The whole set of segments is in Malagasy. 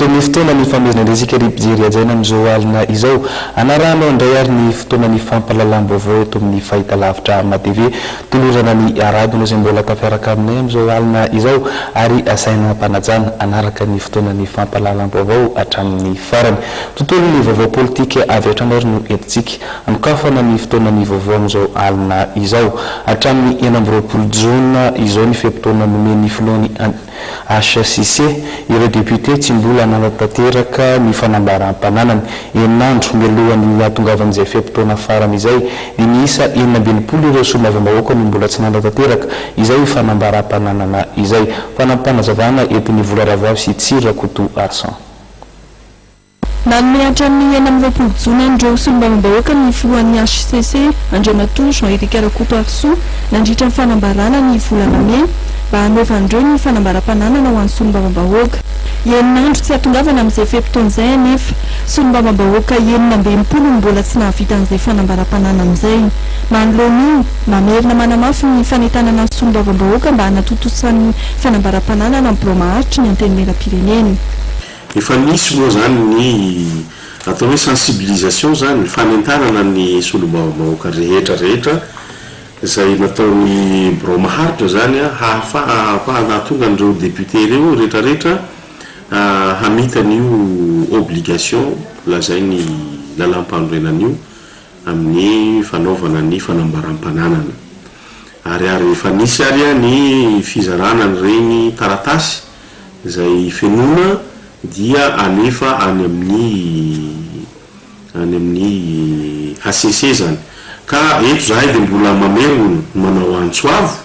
Eto amin'ny fotoana ny famezinan-dresika ry mpijery hajaina amin'izao alina izao. Anarahanao indray ary ny fotoana ny fampahalalam-baovao eto amin'ny fahitalavitra Matv. Tolorana ny arahaba anao izay mbola tafiaraka aminay amin'izao alina izao ary asaina am-panajana hanaraka ny fotoana ny fampahalalam-baovao hatramin'ny farany. Tontolon'ny vaovao politika avy hatrany ary no entintsika hanokafana ny fotoana ny vaovao amin'izao alina izao. Hatramin'ny 26 jona izao ny fe-potoana nomen'ny filohan'ny HCC, ireo depiote tsy mbola nanatanteraka ny fanambaram-pananany. Enina andro mialohan'ny hahatongavan'izay fe-potoana farany izay, dia miisa 66 ireo solombavambahoaka no mbola tsy nanatanteraka izay fanambaram-pananana izay. Fanampim-panazavana entin'i Vola Ravoavy sy Tsiry Rakotoarison. Nanome hatramin'ny 26 jona an'ireo solombavambahoaka ny filohan'ny hcc, Andriamatoa Jean Eric Rakotoarisoa, nandritra ny fanambarana ny volana mey, mba hanaovan'ireo ny fanambaram-pananana ho an'ny solombavambahoaka. Enina andro tsy hahatongavana amin'izay fe-potoana izay anefa, solombavambahoaka 66 no mbola tsy nahavita an'izay fanambaram-pananana izay. Manoloana io, mamerina manamafy ny fanentanana ny solombavambahoaka mba hanatontosany fanambaram-pananana amin'ny birao maharitry ny Antenimierampirenena. Efa nisy moa zany ny atao hoe sensibilisation zany, fanentanana ny solombavambahoaka rehetra rehetra izay nataon'ny birao maharitra zany hahafaha nahatonga an'ireo député ireo rehetra rehetra hamita an'io obligation lazain'ny lalàmpanorenana io amin'ny fanaovana ny fanambaram-pananana. Ary ary efa nisy ary ny fizarana an'ireny taratasy Izay fenoina dia alefa any amin'ny any amin'ny hcc izany. Ka eto izahay dia mbola mamerina manao antso avo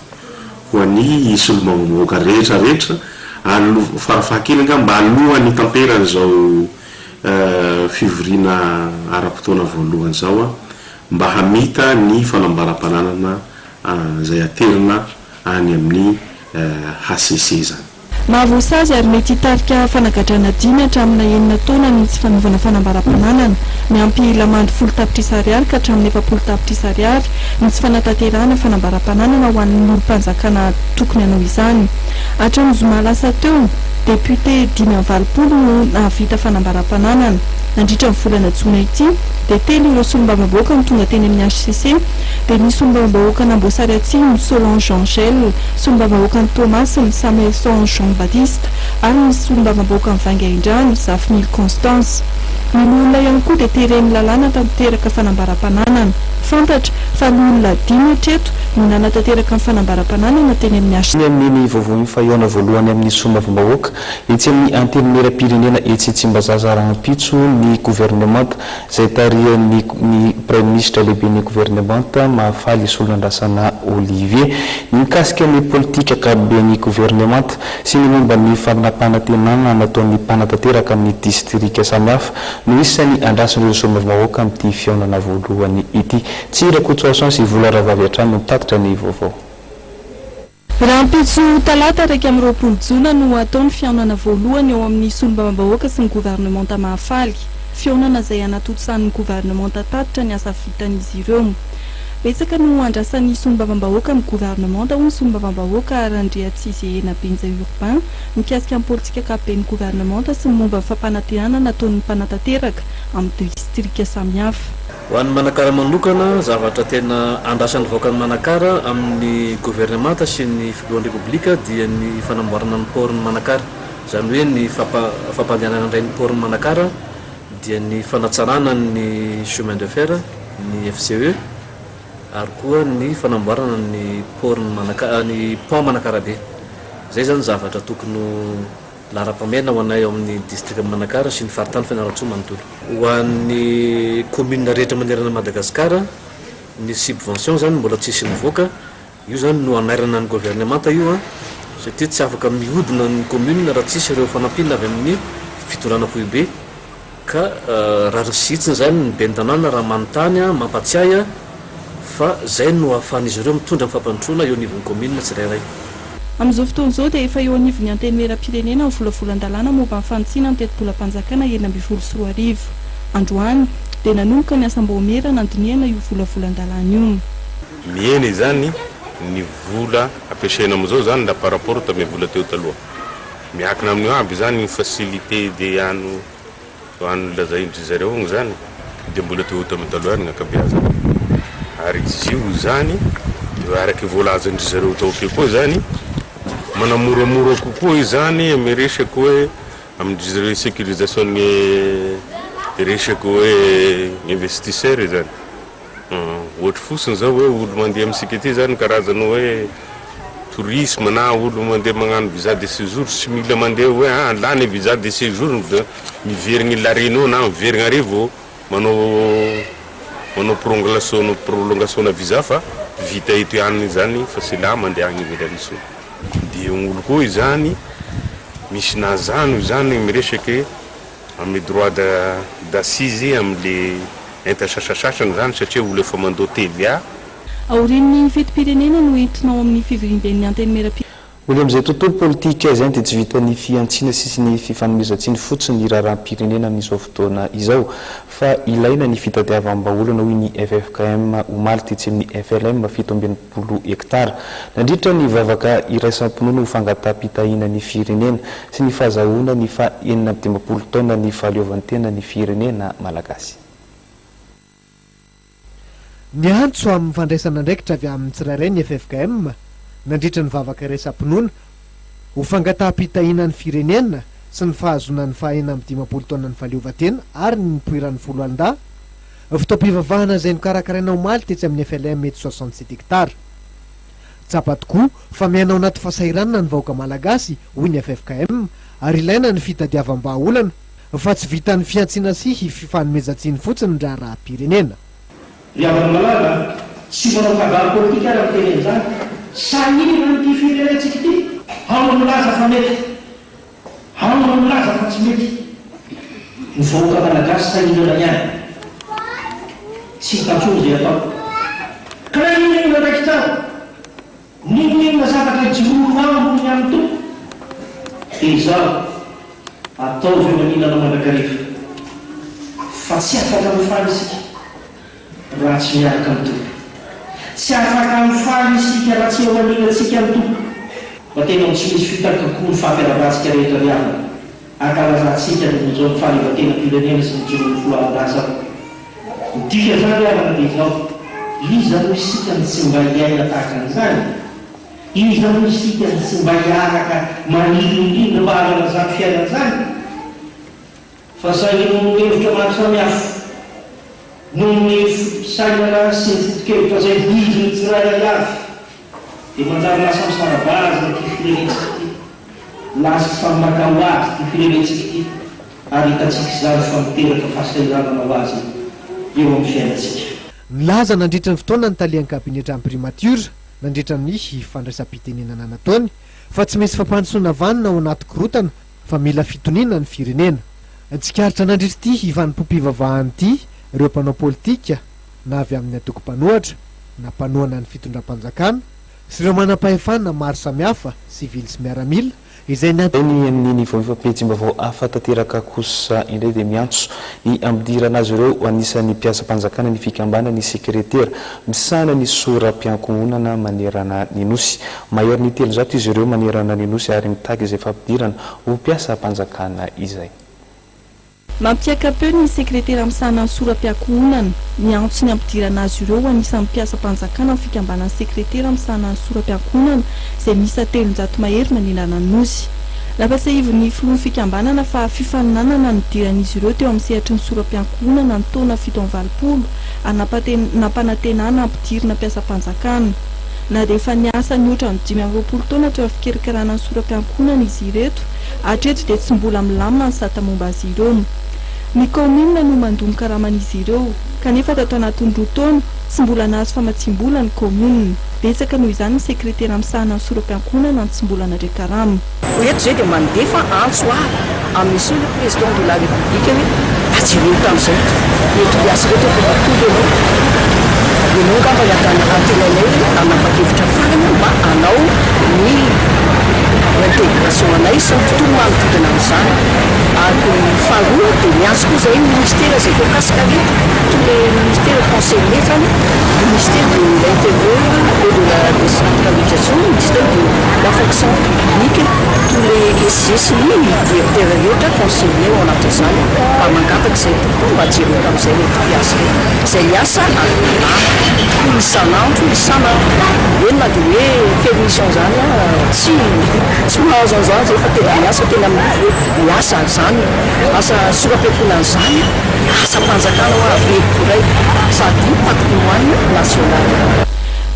ho an'ny solombavambahoaka rehetra rehetra alo farafahakeliny angamba alohan'ny hitamperan'izao fivoriana ara-potoana voalohany izao mba hamita ny fanambaram-pananana izay aterina any amin'ny hcc izany. Mahavoasazy ary mety hitarika fanagadrana dimy hatramina enina taona ny tsy fanaovana fanambaram-pananana. Miampy lamandy folo tapitrisa ariary ka hatramin'ny 40 tapitrisa ariary ny tsy fanatanterahana fanambaram-pananana ho an'ny olom-panjakana tokony hanao izany. Hatramin'ny zoma lasa teo, depiote 85 no nahavita fanambaram-pananana. Nandritra ny volana jona ity, dia telo ireo solombavambahoaka no tonga teny amin'ny hcc, dia ny solombavambahoakan'Amboasary Atsimo, Solange Angèle, solombavambahoakan'i Toamasina, Samuelson Jean Baptiste, ary ny solombavambahoakan'i Vangaindrano, Zafimily Constance. Ny loholona ihany koa dia teren'ny lalàna tanteraka fanambaram-pananana. Fantatra fa loholona dimy hatreto no nanatanteraka ny fanambaram-pananana teny amin'ny Ny amin'iny vaovao iny fa hihaona voalohany amin'ny solombavambahoaka etsy amin'ny Antenimierampirenena etsy Tsimbazaza rahampitso ny governemanta izay tarihan'ny ny Praiminisitra lehiben'ny governemanta Mahafaly Solonandrasana Olivier. Ny mikasika ny politika ankapoben'ny governemanta sy ny momba ny fampanantenana nataon'ny mpanatanteraka amin'ny distrika samihafa no isan'ny andrasan'ireo solombavambahoaka amin'ity fihaonana voalohany ity. Tsy Rakotoarison sy Vola Rahavavy hatrany no mitatitra ny vaovao. Rahampitso talata 21 jona no hatao ny fihaonana voalohany eo amin'ny solombavambahoaka sy ny governemanta Mahafaly. Fihaonana izay hanatontosan'ny governemanta tatitra ny asa vitan'izy ireo. Betsaka no andrasan'ny solombavambahoaka amin'ny governemanta hoy ny solombavambahoaka Randriatsizehena Benja Urbain mikasika ny politika ankapoben'ny governemanta sy ny momba ny fampanantenana nataon'ny mpanatanteraka amin'ny distrika samihafa. Ho an'i Manakara manokana, zavatra tena andrasan'ny vahoakan'i Manakara amin'ny governemanta sy ny filohan'ny Repoblika dia ny fanamboarana ny port-n'i Manakara. Izany hoe ny fampandehanana indray ny port-n'i Manakara dia ny fanatsarana ny chemin de fer, ny FCE, ary koa ny fanamboarana ny port-n'i Manakara, ny pont Manakarabe. Izay izany zavatra tokony ho. Laharam-pahamehana ho anay ao amin'ny distrikan'i Manakara sy ny faritany Fianarantsoa manontolo. Ho an'ny commune rehetra manerana an'i Madagasikara, ny subvention izany mbola tsisy nivoaka, io izany no hanairana ny governemanta io an, satria tsy afaka mihodina ny commune raha tsisy ireo fanampiana avy amin'ny fitondrana foibe. Ka rariny sy hitsiny izany ny ben'ny tanàna raha manontany, mampatsiahy fa izay no ahafahan'izy ireo mitondra ny fampandrosoana eo anivon'ny kaominina tsirairay. Amin'izao fotoana izao dia efa eo anivon'ny Antenimierampirenena ny volavolan-dalàna momba ny fanitsiana ny tetibolam-panjakana 2016. Androany dia nanomboka ny asam-baomiera nandinihana io volavolan-dalàna io. Mihena izany ny vola ampiasaina amin'izao izany raha par rapport tamin'ny vola teo taloha. Miankina amin'io aby zany ny facilité de ano ano lazain-dry zareo agny zany de mbola Toyota amy taloha ihany ny ankabeazany. Ary izy io zany de araky voalazan-dry zareo tao akeo koa zany, manamoramora kokoa izy zany amy resaky hoe amin-dry zareo sécurisation ny resaky hoe investisseur zany. Ohatry fotsiny zao hoe olo mandeha amintsika aty zany karazany hoe tourisme na olo mandeha magnano visa de séjour tsy mila mandeha hoe ah lany visa de séjour de miverigny La Réunion na miverigny ary vao manao prolongation visa fa vita eto ihany zany fa tsy la mandeha agny ivelany intsony. De olo koa izany misy nazano zany miresaky amin'ny droit d'assise am'le enta sasasasany zany satria olo efa mandoa TVA. Aorian'ny fetim-pirenena no entina ao amin'ny fivoriamben'ny Antenimierampirenena. Mbola amin'izay tontolo politika izay dia tsy vitan'ny fihantsiana sy ny fifanomezan-tsiny fotsiny ny raharaham-pirenena amin'izao fotoana izao fa ilaina ny fitadiavam-bahaolana hoy ny ffkm omaly tetsy amin'ny FLM 67 hektara nandritra ny vavaka iraisam-pinoana ho fangataham-pitahiana ny firenena sy ny fahazahoana ny faha 56 taonan'ny fahaleovantena ny firenena malagasy. Niantso amin'ny fandraisana andraikitra avy amin'ny tsirairay ny ffkm nandritra ny vavaka iraisam-pinoana ho fangataham-pitahiana ny firenena sy ny fahazoana ny faha 56 taonan'ny fahaleovantena ary ny nipoiran'ny foloalindahy, fotoam-pivavahana izay nokarakaraina omaly tetsy amin'ny FLM eto 67 hectares. Tsapa tokoa fa miaina ao anaty fahasahiranana ny vahoaka malagasy, hoy ny ffkm, ary ilaina ny fitadiavam-bahaolana fa tsy vitan'ny fihantsiana sy fifanomezan-tsiny fotsiny ny raharaham-pirenena. Ry havana malala a! Tsy manao kabary politika aho raha miteny an'izany. Sahirana ity firenentsika ity. Ao no milaza fa mety, ao no milaza fa tsy mety. Ny vahoaka malagasy sahirana ihany. Tsy hita intsony izay atao. Ka na inona inona andraikitrao, N'inon'inona zavatra ijoroanao ambony amin'ny Tompo, dia izao, ataovy eo anilanao mandrakariva, fa tsy afaka mifaly isika raha tsy miaraka amin'ny Tompo. Tsy afaka mifaly isika raha tsy eo anilantsika ny Tompo. Mba tena ho tsy misy fitaka koa ny fampiarabantsika rehetra ry havana. Ankalazantsika ny izao ny fahaleovantenam-pirenena sy ny joroan'ny foloalindahy izao. Ny dikan'izany ry havana dia izao, iza moa isika no tsy mba hiaina tahaka an'izany? Iza moa isika no tsy mba hiaraka maniry indrindra mba hanana izany fiainana izany? Fa saingy noho ny hevitra maro samihafa, noho ny foto-pisainana sy ny foto-kevitra izay voizin'ny tsirairay avy, dia manjary lasa misara-bazana ity firenentsika ity, lasa samy maka ho azy ity firenentsika ity, ary hitantsika izany fa miteraka fahasahiranana ho azy eo amin'ny fiainantsika. Nilaza nandritra ny fotoana ny tale an-kabinetran'ny Primature nandritra ny fandraisam-pitenenana nataony fa tsy misy fampandrosoana vanona ao anaty korontana fa mila fitoniana ny firenena. Tsikaritra nandritra ity fanompoam-pivavahana ity ireo mpanao politika na avy amin'ny antoko mpanohatra na mpanohana ny fitondram-panjakana sy ireo manam-pahefana maro samihafa, sivily sy miaramila, izay Ny amin'ny niveau fampihetsem-baovao hafa tanteraka kosa indray dia miantso ny hampidirana azy ireo ho anisan'ny mpiasam-panjakana ny fikambanan'ny sekretera misahana ny sora-piankohonana manerana ny Nosy. Maherin'ny 300 izy ireo manerana ny Nosy ary mitaky izay fampidirana ho mpiasam-panjakana izay. Mampiaka-peo ny sekretera misahana ny sora-piankohonana. Miantso ny hampidirana azy ireo ho anisan'ny mpiasam-panjakana ny fikambanan'ny sekretera misahana ny sora-piankohonana izay miisa 300 mahery manerana ny Nosy. Nampatsiahivin'ny filohan'ny fikambanana fa fifaninanana nidiran'izy ireo teo amin'ny sehatry ny sora-piankohonana ny taona 87 ary nampanantenana hampidirina mpiasam-panjakana. Na dia efa niasa nihoatra ny 25 taona teo amin'ny fikirakirana ny sora-piankohonana izy ireto, Hatreto dia tsy mbola milamina ny sata momba azy ireo. Ny kaominina no mandoa ny karaman'izy ireo, kanefa tato anatin'ny roa taona, tsy mbola nahazo famatsiam-bola ny kaominina. Betsaka noho izany ny sekretera misahana ny sora-piankohonana no tsy mbola nandray karama. Eto izay dia mandefa antso avo amin'i Monsieur le Président de la République hoe mba jereo tamin'izay ireto mpiasa ireto fa tonga ianao, ianao angamba no antenainay hoe hanapa-kevitra farany mba hanao ny intégration anay sy ny tontolo manodidina an'izany. Ary ny faharoa dia miantso koa izay ny ministera izay voakasika reto, tous les ministères concernés zany, ministère de l'intérieur et de la décentralisation, ministère de. la fonction publique, tous les SG sy ny directeur rehetra concerné ao anatin'izany, mba mangataka izay tompoko mba jereo tamin'izay ireto mpiasa ireto izay miasa ara-dalàna tokoa isan'andro isan'andro, eny na dia hoe permission izany tsy tsy mahazo an'izany izay fa tena miasa tena miasa izany asa sora-piankohonana izany asam-panjakana hoa averiko indray sady patrimoine national.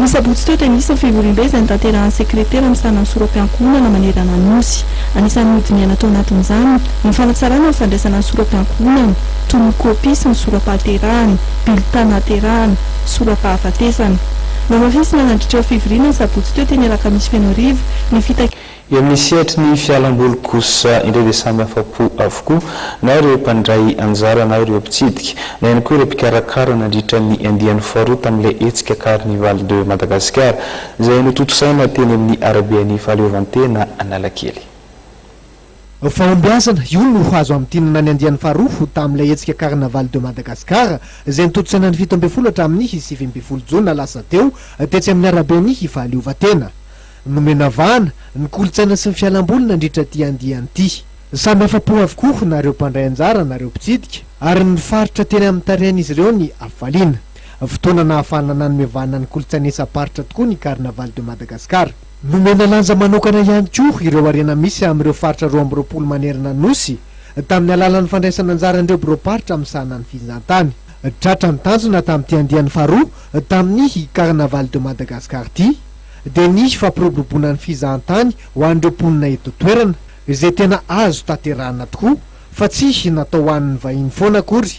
Ny sabotsy teo dia nisy ny fivoriambe izay notanterahan'ny sekretera misahana ny sora-piankohonana manerana ny Nosy. Anisan'ny nodinihana tao anatin'izany ny fanatsarana ny fandraisana ny sora-piankohonana, toy ny kopia sy ny sora-pahaterahana, bulletin nahaterahana, sora-pahafatesana. Nohamafisina nandritra io fivoriana ny sabotsy teo teny Alakamisy Fenoarivo ny fitakiana Eo amin'ny sehatry ny fialamboly kosa indray dia samy afa-po avokoa na ireo mpandray anjara na ireo mpitsidika na ihany koa ireo mpikarakara nandritra ny andiany faharoa tamin'ilay hetsika Carnival de Madagascar izay notontosaina teny amin'ny araben'ny fahaleovantena Analakely. Fahombiazana, io no azo amintinana ny andiany faharoa tamin'ilay hetsika Carnaval de Madagascar izay notontosaina ny 17 hatramin'ny 19 jona lasa teo tetsy amin'ny araben'ny fahaleovantena. Nomena vahana ny kolontsaina sy ny fialamboly nandritra ity andiany ity. Samy afa-po avokoa na ireo mpandray anjara na ireo mpitsidika ary ny faritra teny amin'ny tarehin'izy ireo ny hafaliana. Fotoana nahafahana nanome vahana ny kolontsaina isam-paritra tokoa ny Carnaval de Madagascar. Nomena lanja manokana ihany koa ireo harena misy amin'ireo faritra 22 manerana ny Nosy tamin'ny alalan'ny fandraisana anjaran'ireo biraom-paritra misahana ny fizahantany. Tratra ny tanjona tamin'ity andiany faharoa tamin'ny Carnaval de Madagascar ity. dia ny fampiroboroboana ny fizahantany ho an'ireo mponina eto toerana, izay tena azo tanterahina tokoa fa tsy natao ho an'ny vahiny foana akory.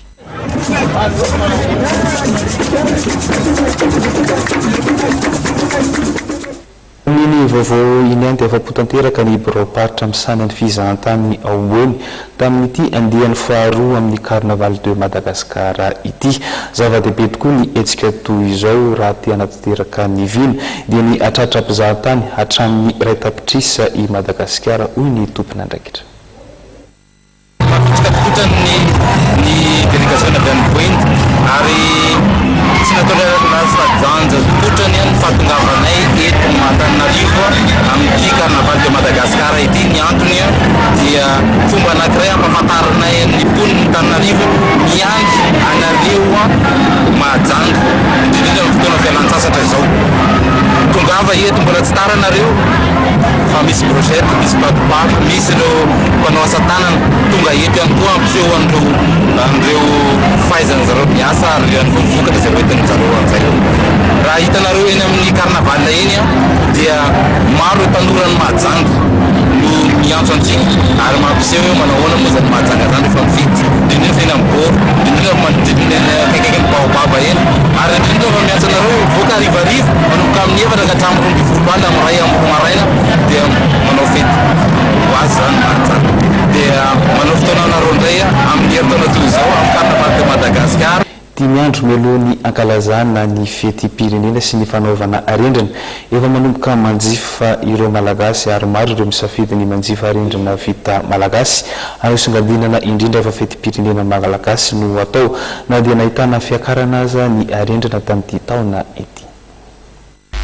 Amin'iny vaovao iny ihany dia afa-po tanteraka ny biraom-paritra misahana ny fizahantany ao Boeny tamin'ity andiany faharoa amin'ny Carnaval de Madagascar ity. Zava-dehibe tokoa ny hetsika toy izao raha te hanatanteraka ny vina, dia ny hatratra mpizahatany hatramin'ny 1 tapitrisa i Madagasikara, hoy ny tompon'andraikitra. Mavitrika tokotra ny ny delegasiona avy any Boeny ary tsy natao latsa-danja tokotra ny fahatongavanay eto Antananarivo amin'ity Carnaval de Madagascar ity. Ny antony dia fomba anankiray hampahafantarinay ny mponin'i Antananarivo miandry anareo Mahajanga, indrindra indrindra amin'ny fotoana fialan-tsasatra izao. Tongava eto, mbola tsy tara nareo fa misy brochette, misy pakopako, misy ireo mpanao asa tanana tonga eto ihany koa hampiseho an'ireo an'ireo fahaizan'ny zareo miasa ary ihany koa ny vokatra izay hoentin'ny zareo amin'izay. Raha hitanareo eny amin'ny carnaval eny dia maro ireo tanoran'i Mahajanga no miantso antsika ary mampiseho hoe manao ahoana moa izany Mahajanga izany rehefa mifety, indrindra fa eny amin'ny bord, indrindra fa manodidina eny akaikikaikin'ny baobab eny ary indrindra fa miantso anareo hivoaka harivariva manomboka amin'ny efatra ka hatramin'ny 12 alina amin'ny iray amby roa maraina dia manao fety ho azy izany Mahajanga dia manao fotoana anareo indray amin'ny herintaona toy izao amin'ny carnaval de Madagascar. Dimy andro mialoha ny hankalazana ny fetim-pirenena sy ny fanaovana arendrina, efa manomboka manjifa ireo Malagasy ary maro ireo misafidy ny manjifa arendrina vita malagasy. Anosongadinana indrindra fa fetim-pirenena malagasy no atao na dia nahitana fiakarana aza ny arendrina tamin'ity taona ity.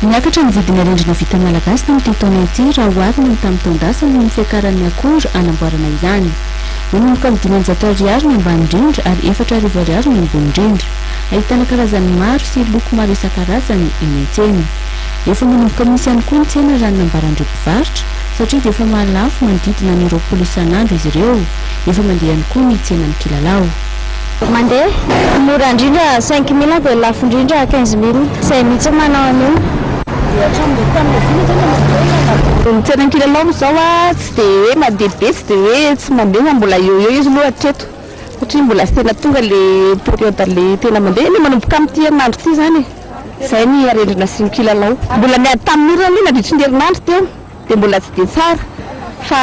Niakatra ny vidin'ny arendrina vita malagasy tamin'ity taona ity raha oharina ny tamin'ny taon-dasa noho ny fiakaran'ny akora hanamboarana izany. Manomboka amin'ny 500 ariary ny ambany indrindra ary 4000 ariary ny ambony indrindra. Ahitana karazany maro sy loko maro isan-karazany eny an-tsena. Efa manomboka misy ihany koa ny tsena raha ny nambaran'ireo mpivarotra satria dia efa mahalafo manodidina ny 20 isan'andro izy ireo. Efa mandeha ihany koa ny tsenan'ny kilalao. Mandeha, mora indrindra 5000 dia lafo indrindra 15000. Izay mihitsy manao an'io. Ny tsenan'ny kilalao amin'izao tsy dia hoe mandeha be, tsy dia hoe tsy mandeha fa mbola eo eo izy aloha hatreto satria mbola tsy tena tonga ilay période ilay tena mandeha, ny manomboka amin'ity herinandro ity izany e, izay ny arendrina sy ny kilalao. Mbola niady tamin'ny orana aloha nandritry ny herinandro teo. dia mbola tsy dia tsara fa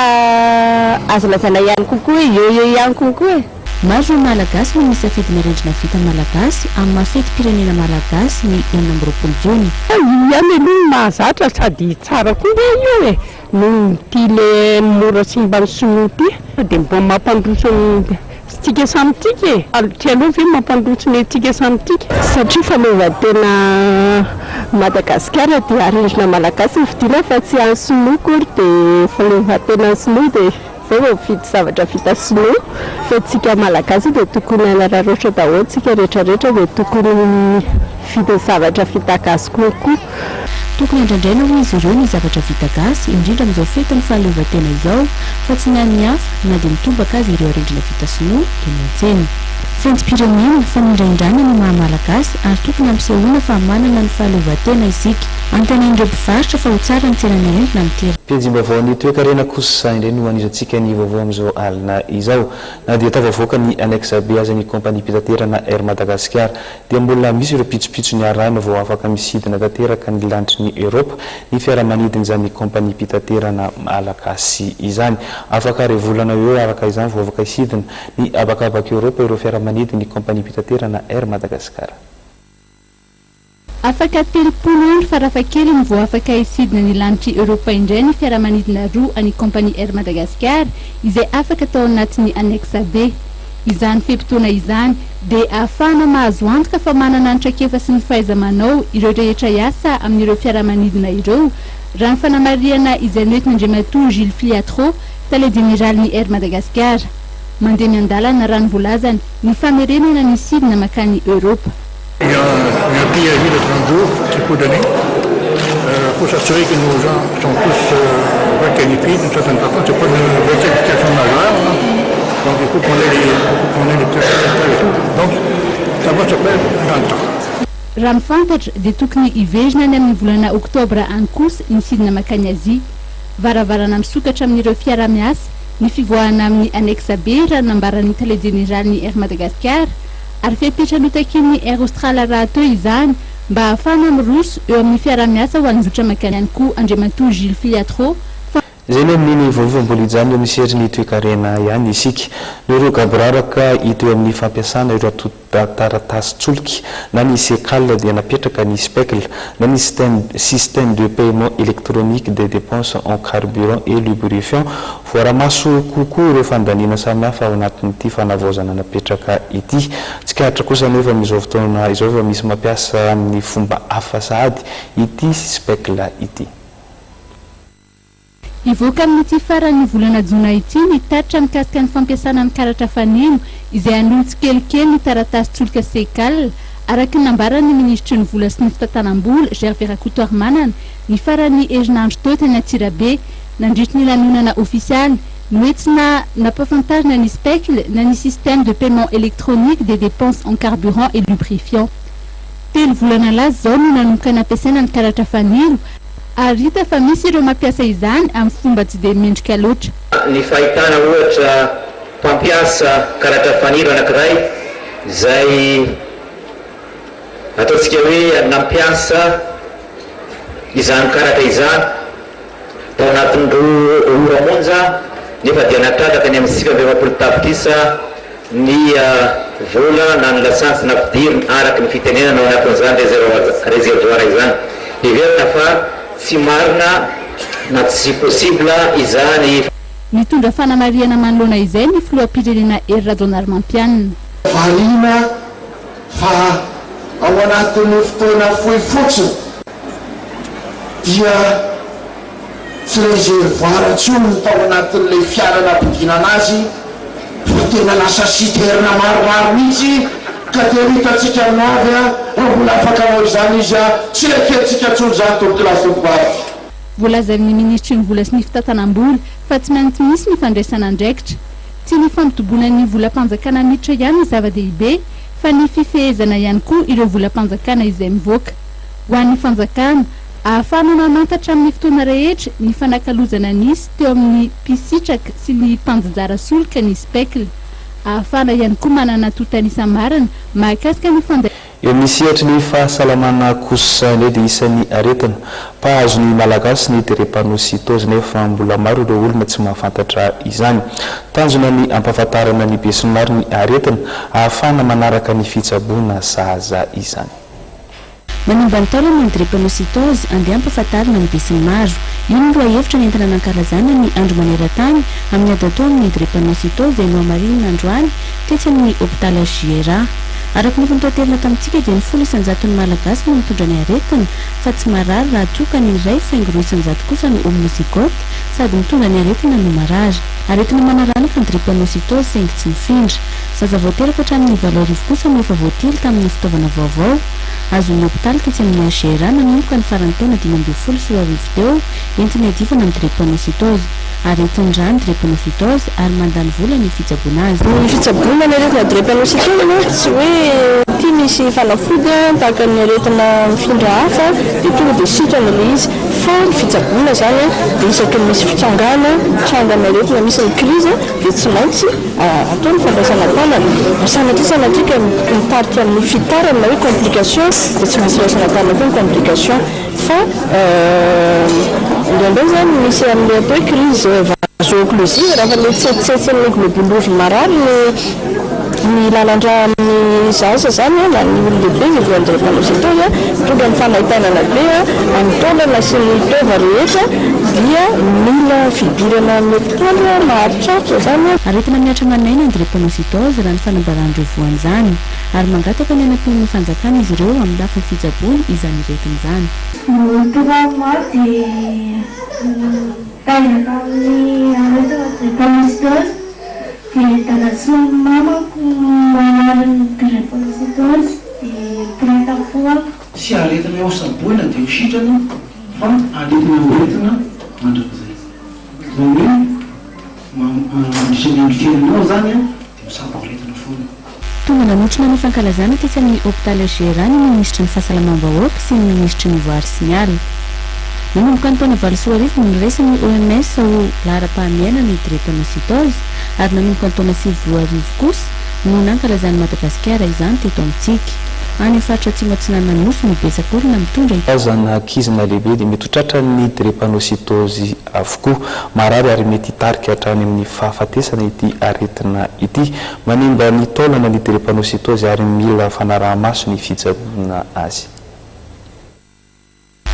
azo lazaina ihany kokoa hoe eo eo ihany kokoa e. Maro ireo Malagasy no misafidy ny arendrina vita malagasy amin'ny maha fetim-pirenena malagasy ny 26 jona. Io ihany aloha no mahazatra sady tsara koa nge io e, noho ity le mora simban'ny sinoa ity. Dia mba mampandroso antsika samy tsika e! Tsy aleo ve mampandroso ny antsika samy tsika? Satria fanaovan-tena. Madagasikara dia arendrina malagasy no vidiana fa tsy an'ny sinoa akory dia fahaleovantena ny sinoa dia zay vao mividy zavatra vita sinoa fa tsika malagasy dia tokony hanararaotra daholo tsika rehetra rehetra dia tokony mividy zavatra vita gasy kokoa. Tokony handrandraina hoy izy ireo ny zavatra vita gasy, indrindra amin'izao fetin'ny fahaleovantena izao, fa tsy ny an'ny hafa na dia mitobaka aza ireo arendrina vita sinoa eny an-tsena. Fentim-pirenena, fanindrahindrana ny maha malagasy ary tokony hampisehoana fa manana ny fahaleovantena isika. Antenain'ireo mpivarotra fa ho tsara ny tsenan'ny arendrina amin'ity. Pejim-baovaon'ny toekarena kosa indray no anizantsika ny vaovao amin'izao alina izao. Na dia tafavoaka ny Annexe B aza ny kaompaniam-pitaterana Air Madagascar dia mbola misy ireo pitsopitsony arahina vao afaka misidina tanteraka ny lanitry ny Eoropa ny fiaramanidin'izany kaompaniam-pitaterana malagasy izany. Afaka iray volana eo eo araka izany vao afaka hisidina ny habakabak'i Eoropa ireo fiaramanidin'ny kaompaniam-pitaterana Air Madagascar. Afaka 30 andro farafahakeliny vao afaka hisidina ny lanitr'i Eoropa indray ny fiaramanidina roa an'ny kaompania Air Madagascar izay afaka tao anatin'ny Annexe B. Izany fe-potoana izany dia ahafahana mahazo antoka fa manana ny traikefa sy ny fahaiza-manao ireo rehetra hiasa amin'ireo fiaramanidina ireo, raha ny fanamarihana izay noentin'Andriamatoa Gilles Filiatrault, tale jeneralin'ny Air Madagascar. Mandeha miandalana, raha ny voalazany, ny famerenana ny sidina mankany Eoropa. Il y a un préavis de 30 jours qu'il faut donner pour s'assurer que nos gens sont tous requalifiés d'une certaine façon. C'est pas une requalification majeure, hein. Donc il faut qu'on ait les, qu'on ait les tests et tout. Donc ça va se faire dans le temps. Raha ny fantatra dia tokony hiverina any amin'ny volana oktobra any kosa ny sidina mankany Azia. Varavarana misokatra amin'ireo fiaraha-miasa ny fivoahana amin'ny Annexe B raha ny nambaran'ny tale jeneralin'ny Air Madagascar ary fepetra notakian'ny Air Austral rahateo izany mba hahafahana miroso eo amin'ny fiaraha-miasa ho an'ny zotra mankany ihany koa Andriamatoa Gilles Filiatrault fa Izay ny amin'iny vaovao mbola hijanona eo amin'ny sehatry ny toekarena ihany isika. Noho ireo gaboraraka hita eo amin'ny fampiasana ireo antontan-taratasin-tsolika na ny Secal dia napetraka ny Specl na ny Système de paiement électronique des dépenses en carburant et lubrifiant Voara-maso kokoa ireo fandaniana samihafa ao anatin'ity fanavaozana napetraka ity. Tsikaritra kosa anefa amin'izao fotoana izao fa misy mampiasa amin'ny fomba hafa sahady ity Specl ity. Hivoaka amin'ity faran'ny volana jona ity ny tatitra mikasika ny fampiasana ny karatra fanilo izay hanolo tsikelikely ny taratasin-tsolika Secal, araka ny nambaran'ny minisitry ny vola sy ny fitantanam-bola, Gervais Rakotoarimanana, ny faran'ny herinandro teo teny Antsirabe. Nandritry ny lanonana ofisialy, noentina nampahafantarina ny Specl na ny Système de paiement électronique des dépenses en carburant et lubrifiant. Telo volana lasa izao no nanomboka nampiasaina ny karatra fanilo ary hita fa misy ireo mampiasa izany amin'ny fomba tsy dia mendrika loatra. Ny fahitana ohatra mpampiasa karatra fanilo anankiray izay ataontsika hoe nampiasa izany karatra izany Tao anatin'ny roa ora monja nefa dia nahatratra tany amin'ny 49 tapitrisa ny vola na ny lasantsy nampidirina araka ny fitenenana ao anatin'izany réservoir izany. Heverina fa tsy marina na tsy possible izany. Nitondra fanamarihana manoloana izay ny filoham-pirenena Hery Rajaonarimampianina. Variana fa ao anatin'ny fotoana fohy fotsiny dia tsy réservoir intsony ny tao anatin'ilay fiara nampidinana azy fa tena lasa citerne maromaro mihitsy ka dia ho hitantsika amin'ny ho avy raha mbola afaka hanao izany izy tsy ekentsika intsony izany tompokolahy sy tompokovavy. Voalazan'ny minisitry ny vola sy ny fitantanam-bola fa tsy maintsy misy ny fandraisana andraikitra. Tsy ny fampitoboana ny volam-panjakana miditra ihany no zava-dehibe fa ny fifehezana ihany koa ireo volam-panjakana izay mivoaka. Ho an'ny fanjakana, ahafahana mamantatra amin'ny fotoana rehetra ny fanakalozana nisy teo amin'ny mpisitraka sy ny mpanjinjara solika ny Specl. Ahafahana ihany koa manana antontan'isa marina mahakasika ny fanda. Eo amin'ny sehatry ny fahasalamana kosa indray dia isan'ny aretina mpahazo ny Malagasy ny drépanocytose nefa mbola maro ireo olona tsy mahafantatra izany. Tanjona ny hampahafantarana ny besinimaro ny aretina ahafahana manaraka ny fitsaboana sahaza izany. Manimba ny taolana ny drépanocytose, andeha ampahafantarina ny besinimaro. Io no lohahevitra nentina nankalazana ny andro maneran-tany amin'ny ady atao amin'ny drépanocytose izay nohamarinina androany tetsy amin'ny hopitaly HJRA. Araka ny efa notaterina tamintsika dia ny 10 isan-jaton'ny Malagasy no mitondra ny aretina fa tsy marary raha toa ka ny 1,2% kosa no homozygote sady mitondra ny aretina no marary. Aretina manaranaka ny drépanocytose saingy tsy mifindra. Zaza vao teraka hatramin'ny 2008 kosa no efa voatily tamin'ny fitaovana vaovao azon'ny hopitaly tetsy amin'ny HJRA nanomboka ny faran'ny taona 2015 teo entina iadivana amin'ny drépanocytose. Aretin-drà ny drépanocytose ary mandany vola ny fitsaboana azy. Ny fitsaboana ny aretina drépanocytose moa tsy hoe ity misy fanafody tahaka ny aretina mifindra hafa dia tonga dia sitrana ilay izy fa ny fitsaboana izany dia isaky ny misy fitrangana, trangana aretina misy ny crise dia tsy maintsy atao ny fandraisana an-tanana. Raha sanatria sanatria ka mitarika amin'ny fitarany na hoe complication dia tsy maintsy raisina an-tanana koa ny complication. Fa indraindray izany misy amin'ilay atao hoe crise vaso-occlusive, rehefa ilay tsetsitsetsin'ny globule rouge marary ny ny lalan-drà amin'ny zaza izany na ny olon-dehibe izay voan'ny drépanocytose, mitondra ny fanaintainana be amin'ny taolana sy ny taova rehetra dia mila fidirana amin'ny hopitaly maharitraritra izany. Aretina mihatra aman'aina ny drépanocytose raha ny fanambaran'ireo voan'izany. ary mangataka ny hanampian'ny fanjakana izy ireo amin'ny lafiny fitsaboana izany aretina izany. Ny trois mois dia nitaiza tamin'ny aretina drépanocytose dia dada sy ny mamako mararin'ny drépanocytose dia mpiray tampo amiko. Tsy aretina eo saboina dia ho sitrana fa aretina hoentina mandrakizay. Izany hoe mandritra ny andro fiainanao izany dia misabo aretina foana. Tonga nanotrona ny fankalazana tetsy amin'ny hopitaly HJRA ny minisitry ny Fahasalamam-bahoaka sy ny minisitry ny Voary sy ny Ala. Nanomboka ny taona 2008 no noraisin'ny OMS ho laharam-pahamehana ny drépanocytose ary nanomboka ny taona 2009 kosa no nankalazan'i Madagasikara izany teto amintsika. Any amin'ny faritra Atsimo Atsinanana Nosy no betsaka olona mitondra ity Aza na ankizy na lehibe dia mety ho tratran'ny drépanocytose avokoa. Marary ary mety hitarika hatrany amin'ny fahafatesana ity aretina ity. Manimba ny taolana ny drépanocytose ary mila fanaraha-maso ny fitsaboana azy.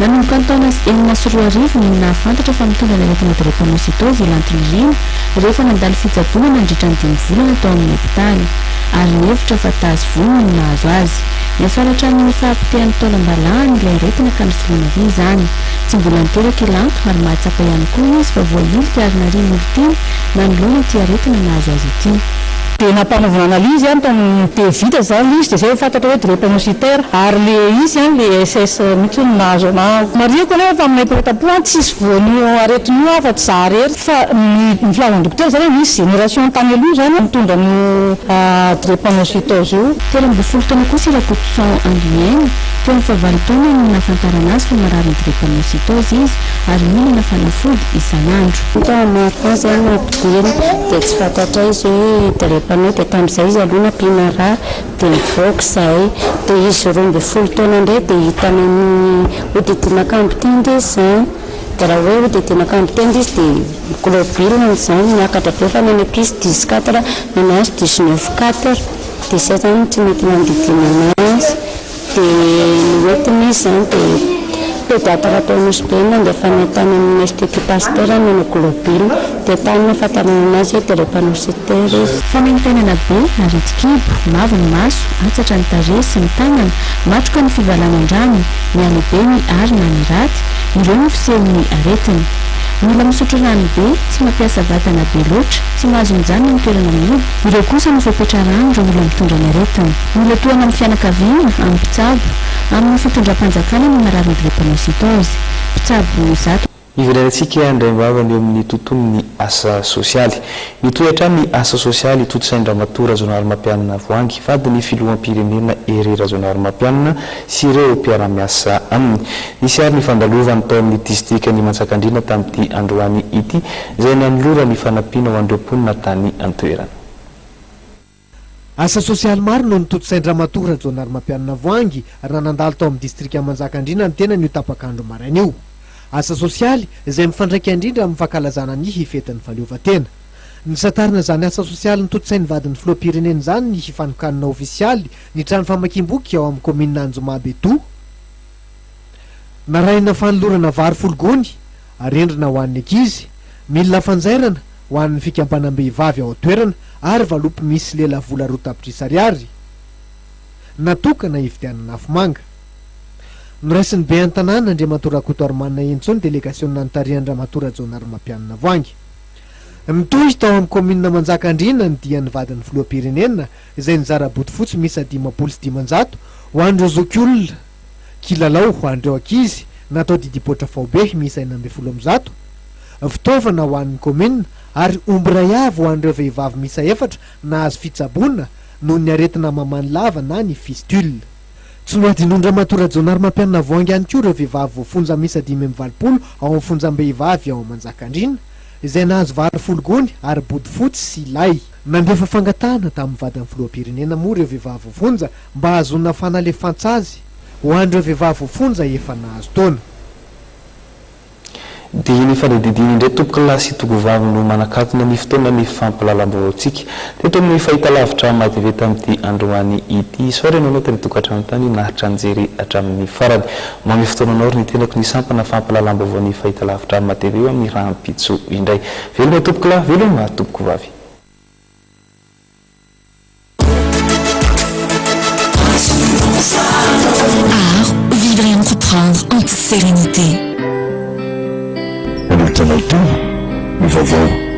Nanomboka ny taona 2006 no nahafantatra fa mitondra ny aretina drépanocytose i Lantinirina rehefa nandalo fitsaboana nandritra ny dimy volana tao amin'ny hopitaly ary nihevitra fa tazo vonona no nahazo azy. Niafara hatramin'ny fahapotehan'ny taolam-balahany ilay aretina ka nosoloina vy izany. Tsy mbola niteraka i Lanto ary mahatsapa ihany koa izy fa voahilika ary narian'olon-tiany nanoloana ity aretina nahazo azy ity. Dia nampanaovina analyse an tamin'ny dia vita izany ilay izy dia izay vao fantatra hoe drépanocytaire ary ilay izy an ilay SS mihitsy no nahazo anah. Marihiko anefa fa aminay mpiray tampo an tsisy voan'io aretina io afa tsy za irery fa ny ny filazan'ny dokotera izany hoe misy génération tany aloha izany mitondra an'io drépanocytose io. 13 taona kosa i Rakotoson Andoniaina, teo amin'ny fahavalo taonany no nahafantarana azy fa mararin'ny drépanocytose izy ary mihinana fanafody isan'andro. Tao maro koa zay no ampidirina dia tsy fantatray izy hoe drepano dia tamin'izay izy aloha nampiana rà dia nivoaka izahay dia izy 12 taona indray dia hitanay ny hodidina kambotenda izy izany dia raha hoe hodidina kambotenda izy dia globule izany miakatra be fa ny any ankizy dix quatre ny anazy dix neuf quatre dia izay izany tsy mety nandidiana anazy Dia noentina izy izany dia pédiatre tao Nosy Be no nandefany tany amin'ny Institut Pasteur nanao globule. Dia tany no ahafantarana anazy hoe drépanocytaire izy. Fanaintainana be, aretin-kibo, mavo ny maso, antsatra ny tarehy sy ny tanana, matroka ny fivalanan-drano, mihalehibe ny ary na ny raty, ireo no fisehon'ny aretina. Mila misotro rano be, tsy mampiasa vatana be loatra, tsy mahazo mijanona amin'ny toerana mihoby, ireo kosa no fepetra rano ireo olona mitondra ny aretina. Mila tohana amin'ny fianakaviana, amin'ny mpitsabo, amin'ny fitondram-panjakana ny mararin'ny drépanocytose. Mpitsabo zato. Hiverenantsika indray am-bava ny eo amin'ny tontolon'ny asa sosialy. Mitohy hatrany ny asa sosialy tontosain-dRamatoa Rajaonarimampianina Voahangy, vadin'ny filoham-pirenena Hery Rajaonarimampianina sy ireo mpiara-miasa aminy. Nisy ary ny fandalovany tao amin'ny distrikan'i Manjakandriana tamin'ity androany ity, izay nanolorany fanampiana ho an'ireo mponina tany an-toerana. Asa sosialy maro no notontosain-dRamatoa Rajaonarimampianina Voahangy raha nandalo tao amin'ny distrikan'i Manjakandriana ny tenany io tapak'andro maraina io. Asa sosialy izay mifandraika indrindra amin'ny fankalazana ny fetin'ny fahaleovantena. Nisantarina izany asa sosialy notontosain'ny vadin'ny filoham-pirenena izany ny fanokanana ofisialy ny trano famakiam-boky ao amin'ny kaominina Anjoma Betoa. Narahina fanolorana vary folo gony, arendrina ho an'ny ankizy, milina fanjairana, ho an'ny fikambanam-behivavy ao an-toerana ary valopy misy lelavola 2 tapitrisa ariary. natokana hividianana afomanga. Noraisin'ny Ben'ny tanàna, Andriamatoa Rakotoarimanana Henintsoa ny delegasionina notarihan-dRamatoa Rajaonarimampianina Voahangy. Nitohy tao amin'ny kaominina Manjakandriana ny dian'ny vadin'ny filoham-pirenena izay nizara bodofotsy miisa 550 ho an'ireo zokiolona, kilalao ho an'ireo ankizy natao didipoitra faobe miisa 116, fitaovana ho an'ny kaominina ary omby iray avy ho an'ireo vehivavy miisa efatra nahazo fitsaboana noho ny aretina mamany lava na ny fistule. Tsy nohadinoin-dRamatoa Rajaonarimampianina Voahangy ihany koa ireo vehivavy voafonja miisa 85 ao amin'ny fonjam-behivavy ao Manjakandriana, izay nahazo vary folo gony ary bodofotsy sy lay. Nandefa fangatahana tamin'ny vadin'ny filoham-pirenena moa ireo vehivavy voafonja mba hahazoana fanalefan-tsazy ho an'ireo vehivavy voafonja efa nahazo taona. Dia ny fanadihadiana indray tompokolahy sy tokovavy no manakatona ny fotoana ny fampahalalam-baovaontsika teto amin'ny fahitalavitra MATV tamin'ity androany ity. Isaorana ianao tany an-tokantrano tany naharitra nijery hatramin'ny farany. Manome fotoana anao ry ny tenako ny sampana fampahalalam-baovaon'ny fahitalavitra MATV eo amin'ny rahampitso indray. Veloma tompokolahy, veloma tompokovavy. Art, vivre et entreprendre en toute sérénité. Manolotra anao teo ny vaovao.